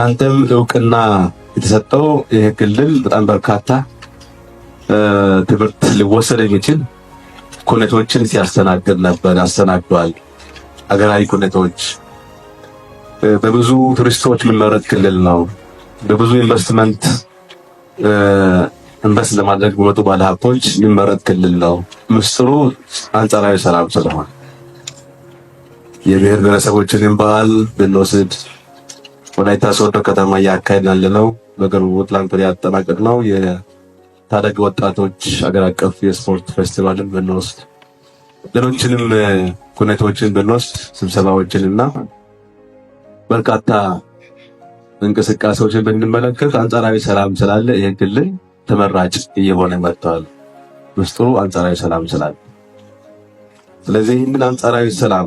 ለእናንተም እውቅና የተሰጠው ይህ ክልል በጣም በርካታ ትምህርት ሊወሰድ የሚችል ኩነቶችን ሲያስተናግድ ነበር፣ ያስተናግዷል። አገራዊ ኩነቶች በብዙ ቱሪስቶች የሚመረጥ ክልል ነው። በብዙ ኢንቨስትመንት invest ለማድረግ በመጡ ባለሀብቶች የሚመረጥ ክልል ነው። ምስጢሩ አንጻራዊ ሰላም ስለሆነ የብሔር ብሔረሰቦችንም ባህል ብንወስድ ወላይታ ሶዶ ከተማ እያካሄድን ያለነው በቅርቡ ትላንት ወዲያ ያጠናቀቅነው የታዳጊ ወጣቶች አገር አቀፍ የስፖርት ፌስቲቫልን ብንወስድ ሌሎችንም ኩነቶችን ብንወስድ ስብሰባዎችን እና በርካታ እንቅስቃሴዎችን ብንመለከት አንጻራዊ ሰላም ስላለ ይህ ክልል ተመራጭ እየሆነ መጥተዋል። ምስጢሩ አንጻራዊ ሰላም ስላለ፣ ስለዚህ ይህንን አንጻራዊ ሰላም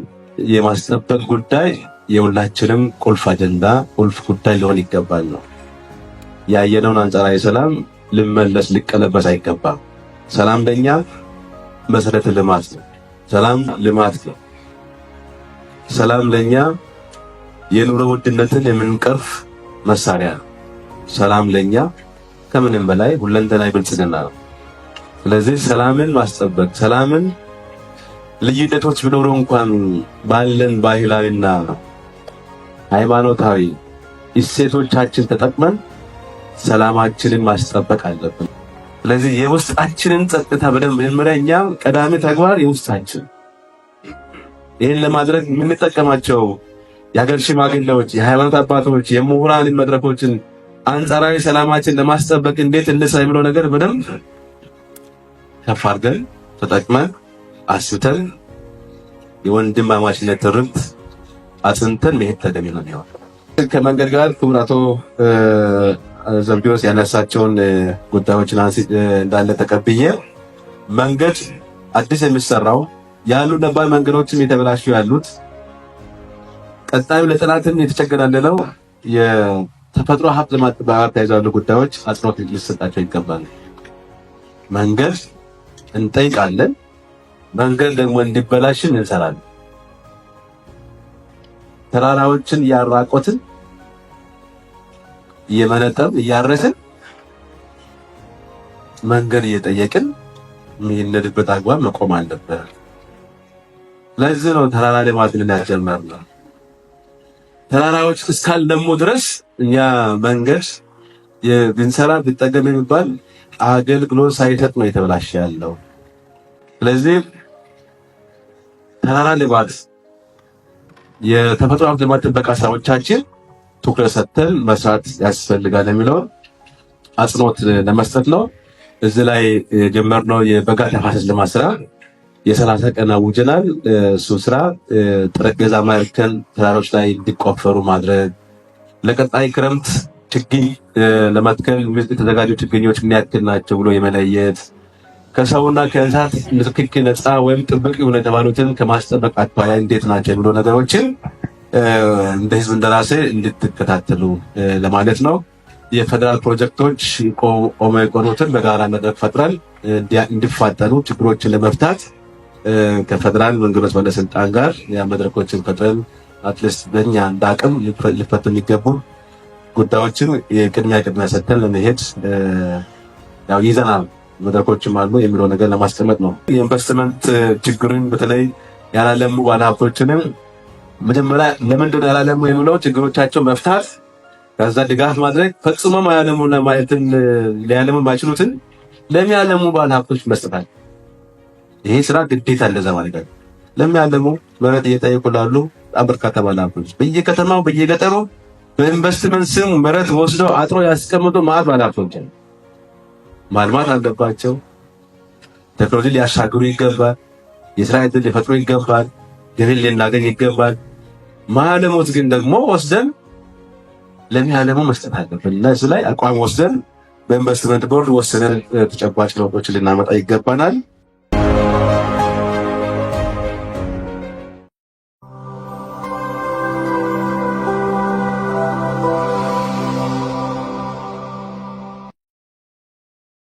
የማስጠበቅ ጉዳይ የሁላችንም ቁልፍ አጀንዳ ቁልፍ ጉዳይ ሊሆን ይገባል ነው። ያየነውን አንጻራዊ ሰላም ልመለስ ሊቀለበስ አይገባም። ሰላም ለኛ መሰረተ ልማት ነው። ሰላም ልማት ነው። ሰላም ለኛ የኑሮ ውድነትን የምንቀርፍ መሳሪያ ነው። ሰላም ለኛ ከምንም በላይ ሁለንተናዊ ብልጽግና ነው። ስለዚህ ሰላምን ማስጠበቅ ሰላምን ልዩነቶች ቢኖሩ እንኳን ባለን ባህላዊና ሃይማኖታዊ እሴቶቻችን ተጠቅመን ሰላማችንን ማስጠበቅ አለብን። ስለዚህ የውስጣችንን ጸጥታ በደንብ መጀመሪያ እኛ ቀዳሚ ተግባር የውስጣችን ይህን ለማድረግ የምንጠቀማቸው የሀገር ሽማግሌዎች፣ የሃይማኖት አባቶች፣ የምሁራን መድረኮችን አንጻራዊ ሰላማችን ለማስጠበቅ እንዴት እንስራ የሚለው ነገር በደንብ ከፍ አድርገን ተጠቅመን አስብተን የወንድማማችነት ትርክት አጽንተን መሄድ ተገቢ ነው የሚሆን። ከመንገድ ጋር ክቡር አቶ ዘብዴዎስ ያነሳቸውን ጉዳዮችን እንዳለ ተቀብዬ መንገድ አዲስ የሚሰራው ያሉ ነባር መንገዶችም የተበላሹ ያሉት ቀጣዩ ለጥናትም የተቸገራለነው የተፈጥሮ ሀብት ልማት ጋር ተያይዘው ያሉ ጉዳዮች አጽንኦት ሊሰጣቸው ይገባል። መንገድ እንጠይቃለን። መንገድ ደግሞ እንዲበላሽን እንሰራለን። ተራራዎችን እያራቆትን እየመነጠርን እያረስን መንገድ እየጠየቅን የሚነድበት አግባብ መቆም አለበት። ለዚህ ነው ተራራ ልማትን ያስጀመርነው። ተራራዎች እስካልለሙ ድረስ እኛ መንገድ ብንሰራ ቢጠገም የሚባል አገልግሎት ሳይሰጥ ነው የተበላሸ ያለው። ስለዚህ ተራራ ልማት የተፈጥሮ ሀብት ልማት ጥበቃ ስራዎቻችን ትኩረት ሰጥተን መስራት ያስፈልጋል የሚለውን አጽንኦት ለመስጠት ነው። እዚህ ላይ የጀመርነው የበጋ ተፋሰስ ልማት ስራ የ30 ቀን አውጀናል። እሱ ስራ ጠረጴዛ ማርከን ተራሮች ላይ እንዲቆፈሩ ማድረግ፣ ለቀጣይ ክረምት ችግኝ ለመትከል የተዘጋጁ ችግኞች ምን ያክል ናቸው ብሎ የመለየት፣ ከሰውና ከእንስሳት ንክኪ ነፃ ወይም ጥብቅ የሆነ የተባሉትን ከማስጠበቅ አኳያ እንዴት ናቸው የሚሉ ነገሮችን እንደ ህዝብ እንደራሴ እንድትከታተሉ ለማለት ነው። የፌዴራል ፕሮጀክቶች ቆመው የቆሩትን በጋራ መድረክ ፈጥረን እንዲፋጠኑ ችግሮችን ለመፍታት ከፌዴራል መንገዶች ባለስልጣን ጋር መድረኮችን ፈጥረን at least በእኛ እንደ አቅም ሊፈቱ የሚገቡ ጉዳዮችን የቅድሚያ ቅድሚያ ሰጥተን ለመሄድ ያው ይዘናል። መድረኮችም አሉ የሚለው ነገር ለማስቀመጥ ነው። የኢንቨስትመንት ችግርን በተለይ ያላለሙ ባለሀብቶችንም መጀመሪያ ለምንድን ነው ያላለሙ የሚለው ችግሮቻቸው መፍታት፣ ከዛ ድጋፍ ማድረግ፣ ፈጽሞ ማያለሙና ማለትን ሊያለሙ ማይችሉትን ለሚያለሙ ባለሀብቶች መስጠታል። ይሄ ስራ ግዴታ እንደዛ ማለት ነው። ለሚያለሙ መሬት እየጠየቁ ላሉ በጣም በርካታ ባለሀብቶች በየከተማው በየገጠሩ በኢንቨስትመንት ስም መሬት ወስደው አጥሮ ያስቀምጡ ማዕት ባለሀብቶች ማልማት አለባቸው። ቴክኖሎጂ ሊያሻግሩ ይገባል። የስራ ዕድል ሊፈጥሩ ይገባል። ገቢ ልናገኝ ይገባል። ማለሞት ግን ደግሞ ወስደን ለሚያለሙ መስጠት አለብን እና እዚህ ላይ አቋም ወስደን በኢንቨስትመንት ቦርድ ወስነን ተጨባጭ ለውጦችን ልናመጣ ይገባናል።